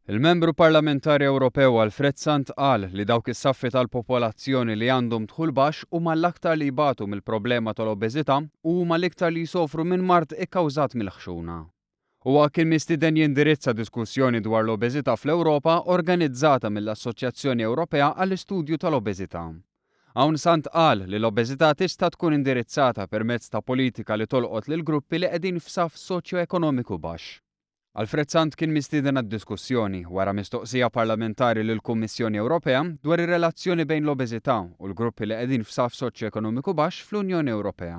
Il-Membru Parlamentari Ewropew Alfred Sant qal li dawk is-saffi tal-popolazzjoni li għandhom dħul baxx huma l-aktar li jbatu mill-problema tal-obeżità u huma l-iktar li jsofru minn mard ikkawżat mill-ħxuna. Huwa kien mistieden jindirizza diskussjoni dwar l-obeżità fl-Ewropa organizzata mill-Assoċjazzjoni Ewropea għall-Istudju tal-Obeżità. Hawn Sant qal li l-obeżità tista' tkun indirizzata permezz ta' politika li tolqot lill-gruppi li qegħdin f'saff soċjoekonomiku baxx. Alfred Sant kien mistieden għad-diskussjoni wara mistoqsija parlamentari lill-Kummissjoni Ewropea dwar ir-relazzjoni bejn l-obeżità u l-gruppi li qegħdin f'saff soċjoekonomiku baxx fl-Unjoni Ewropea.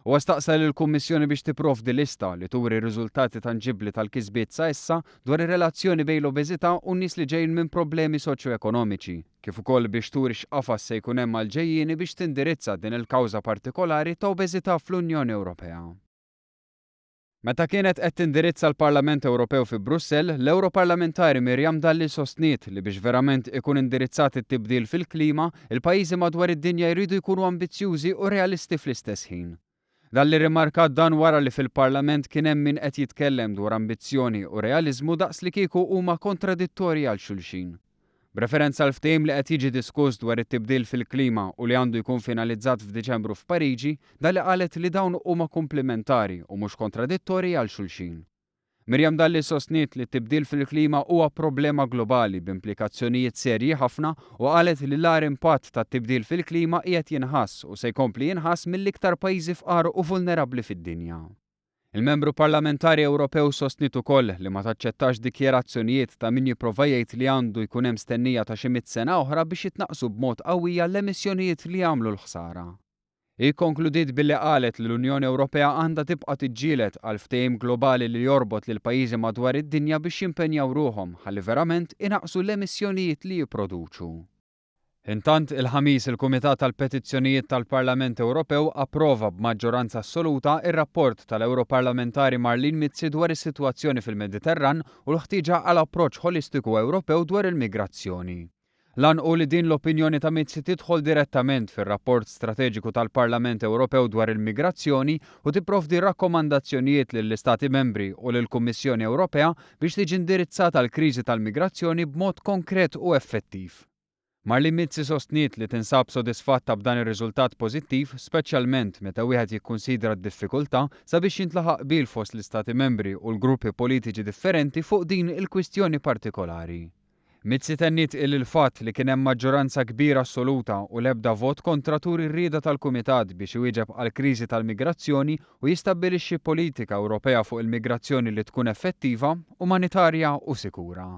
Huwa staqsa lill-Kummissjoni biex tipprovdi lista li turi r-riżultati tanġibbli tal-kisbiet sa issa dwar ir-relazzjoni bejn l-obeżità u n-nies li ġejjin minn problemi soċjoekonomiċi, kif ukoll biex turi x'qafas se jkun hemm għall-ġejjieni biex tindirizza din il-kawża partikolari ta' obeżità fl-Unjoni Ewropea. Meta kienet qed tindirizza l-Parlament Ewropew fi Brussell, l-Ewroparlamentari Miriam Dalli sostniet li biex verament ikun indirizzat it-tibdil fil-klima, il-pajjiżi madwar id-dinja jridu jkunu ambizzjużi u realisti fl-istess ħin. Dalli rrimarkat dan wara li fil-Parlament kien hemm min qed jitkellem dwar ambizzjoni u realiżmu daqslikieku huma kontradittorji għal xulxin. B'referenza għall-ftehim li qed jiġi diskuss dwar it-tibdil fil-klima u li għandu jkun finalizzat f'Diċembru f'Pariġi, Dalli qalet li dawn huma kumplimentari u mhux kontradittorji għal xulxin. Miriam Dalli sostniet li t-tibdil fil-klima huwa problema globali b'implikazzjonijiet serji ħafna u qalet li l-agħar impatt tat-tibdil fil-klima qiegħed jinħass u se jkompli jinħass mill-iktar pajjiżi fqar u vulnerabbli fid-dinja. Il-Membru Parlamentari Ewropew sostniet ukoll li ma taċċettax dikjarazzjonijiet ta' min jipprova jgħid li għandu jkun hemm stennija ta' xi mitt sena oħra biex jitnaqqsu b'mod qawwija l-emissjonijiet li jagħmlu l-ħsara. Hi kkonkludiet billi qalet li l-Unjoni Ewropea għandha tibqa' tiġġieled għal ftehim globali li jorbot lill-pajjiżi madwar id-dinja biex jimpenjaw ruħhom ħalli verament inaqqsu l-emissjonijiet li jipproduċu. Intant, il-Ħamis il-Kumitat għall-Petizzjonijiet tal-Parlament Ewropew approva b'maġġoranza assoluta r-rapport tal-Ewroparlamentari Marlene Mizzi dwar is-sitwazzjoni fil-Mediterran u l-ħtieġa għal approċċ ħolistiku Ewropew dwar il-migrazzjoni. L-għan hu li din l-opinjoni ta' Mizzi tidħol direttament fir-rapport strateġiku tal-Parlament Ewropew dwar il-migrazzjoni u tipprovdi rakkomandazzjonijiet lill-Istati Membri u lill-Kummissjoni Ewropea biex tiġi indirizzata l-kriżi tal-migrazzjoni b'mod konkret u effettiv. Marlene Mizzi sostniet li tinsab sodisfatta b'dan ir-riżultat pożittiv speċjalment meta wieħed jikkunsidra d-diffikultà sabiex jintlaħaq qbil fost l-Istati Membri u l-gruppi politiċi differenti fuq din il-kwistjoni partikolari. Mizzi tenniet illi l-fatt li kien hemm maġġoranza kbira assoluta u l-ebda vot kontra turi r-rieda tal-Kumitat biex iwieġeb għall-kriżi tal-migrazzjoni u jistabbilixxi politika Ewropea fuq il-migrazzjoni li tkun effettiva, umanitarja u sikura.